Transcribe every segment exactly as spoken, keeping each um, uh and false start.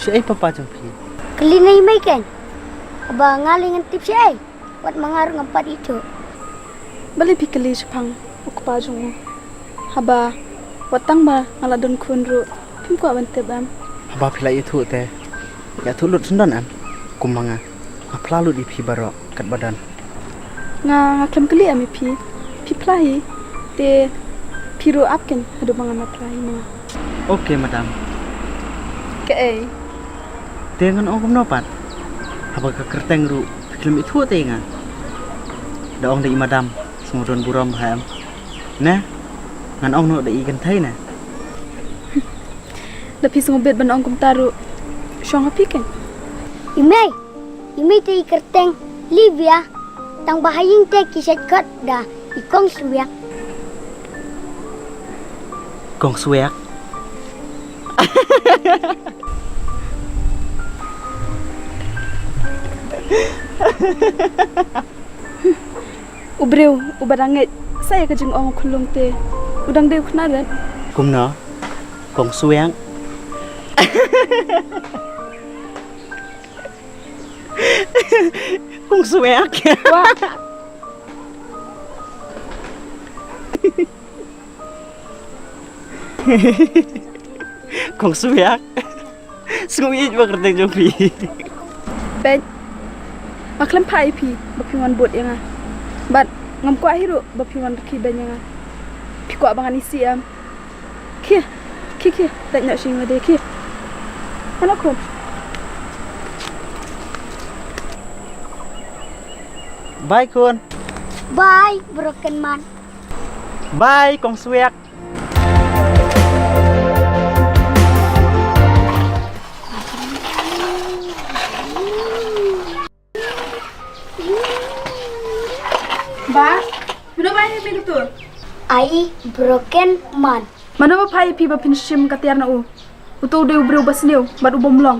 Shaei papa jong phi? Kylli na i mei kein. Haba nga lei ngan tip shaei. Wat ma nga ruh ngam pat ithuh. Balei phi kylli shaphang u kpa jong u? Haba wat tang ba nga la don khun ruh phim kwah ban tip em? Haba phi la ithuh te, ïathuh lut shen don em? Kum ma nga, nga phla lut ïa phi baroh katba don. Nga, nga khlem kylli em ïa phi. Phi phla hi. Te phi ruh ap kein haduh ba ngan phla hi ma nga. Okay madam. Kaei? Te ngan ong kumno pat? Haba ka kyrteng ruh phi khlem ithuh te ïa nga. Da ong da i madam, sngewdon burom bha em? Ne, ngan ong noh da i kynthei ne? Da phi sngewbit ban ong kumta ruh, shong ha phi kein. I mei, i mei te i kyrteng Livia. Tang ba ha ïing te ki shait khot da i Kong Swiak. Kong Swiak? U briew uba dang ngeit sa ïa ka jingong u khyllung te u dang dei u khynnah rit. Kumno? Kong Swiak? Kong Swiak? Wah. Kong Swiak. Sngew ïeit ba kyrteng jong phi. Bad nga khlem phah ïa phi ba phi wan bud ïa nga. Bad ngam kwah hi ruh ba phi wan rkhie beiñ ïa nga. Phi kwah ba ngan isih em? Khie, khie, khie. Leit noh sha ïing lade, khie. Hano khun? Bye khun. Bye broken man. Bye Kong Swiak. Ba, mano ba ïa phi tu? Ai broken man. Mano ba phah ïa phi ba phin shim ka tiar na u? Utu u dei u briew ba sniew bad u bym long.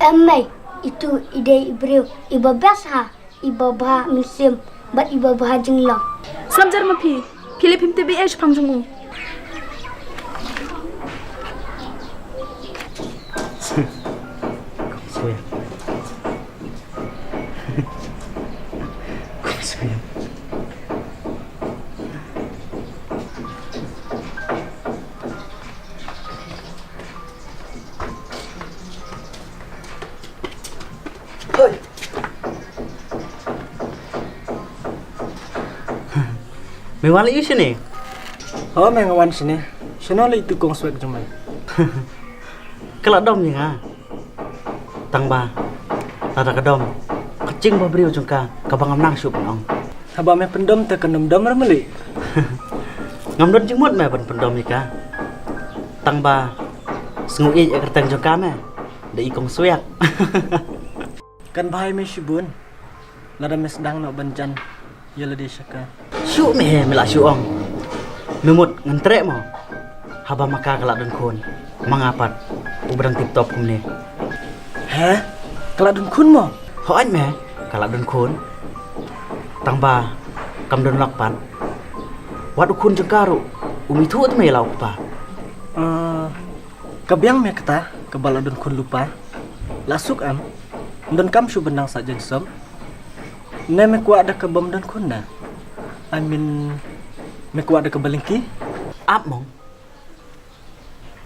Em mei, itu i dei i briew iba best ha. Iba bha mynsiem bad iba bha jinglong. Slem jar ma phi. Phi leh phim tip ei ei shaphang jong u. Swear. Swear. Hoi. Me wan leh aïu shane? Oh, me nga wan shane. Shano leh itu kong Swiak jong me? Ka la dom ïa nga. Tang ba lada ka dom, ka jingbabriew jong ka kaba ngam nang shuh ban ong. Haba me pyndom te kan ym dom re mali. Ngam don jingmut me ban pyndom ïa ka. Tang ba sngew ïeit ïa ka kyrteng jong ka me. Da i kong Swiak. Kan bha ïa me shibun lada me sdang noh ban jan ïa lade sha ka. Shuh me, me la shu ong. Me mut ngan treh mo. Haba ma ka ka la don khun, ma nga pat uba dang tip top kumne. He? Ka la don khun mo? Hooid me, ka la don khun. Tang ba kam don lok pat. Wat u khun jong ka ruh um ithuh te me ïa la u kpa. Ah, ka biang me kata kaba la don khun lypa. La suk em? Ym don kam shuh ban nang sah jaiñsop. Ne me kwah da ka bym don khun ne? I mean, me kwah da kaba lyngkhi? Ap mo.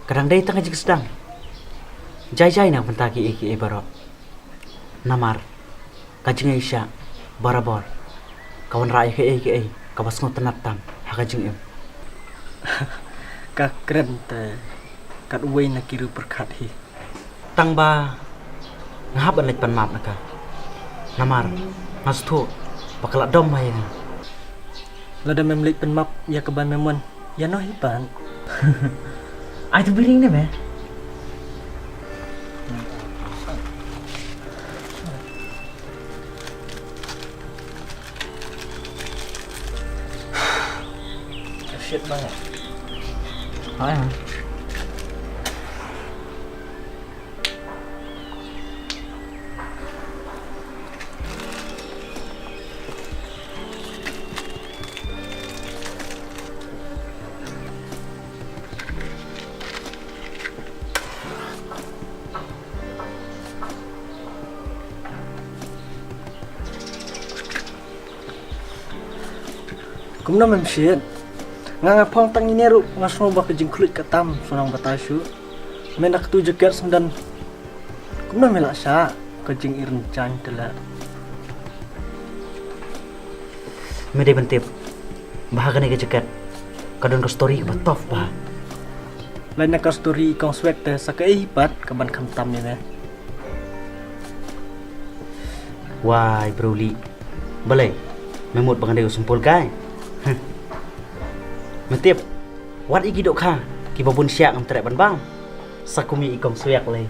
Ka dang dei tang ka jingsdang. Jai jai na ka bynta kiei kiei baroh. Namar ka jingïaishah barabor ka wanrah ïa kaei kaei kaba sngewtynnat tam ha ka jingim. Ka kren te kat uwei na ki riew pyrkhat hi. Tang ba nga hap ban leit pan map na ka. Namar nga sngewthuh ba ka la dom bha ïa nga. Lada mem leit pan map ïa kaba me mon, ïa no hi pat. Ai tu biring ne me. Shit bang. Ai ha. Kumno mem shit? Nga nga phong tang ine ruh nga sngew ba ka jingkhluit ka tam, sngew nang batai shuh. Me na katu jaket sendon. Kumno me lah sha ka jingirnjan te la. Me dei ban tip ba ha kane ka jaket ka don ka story kaba tough ba. Lai na ka story i kong Swek te sa kaei pat ka ban kham tam ïa me. Wai bro Li. Balei me mut ba ngan dei u sempul kai? Me tip, wat ïa ki dohkha kiba bun shiah ngam treh ban bam. Sa kum ïa i kong Swek lei.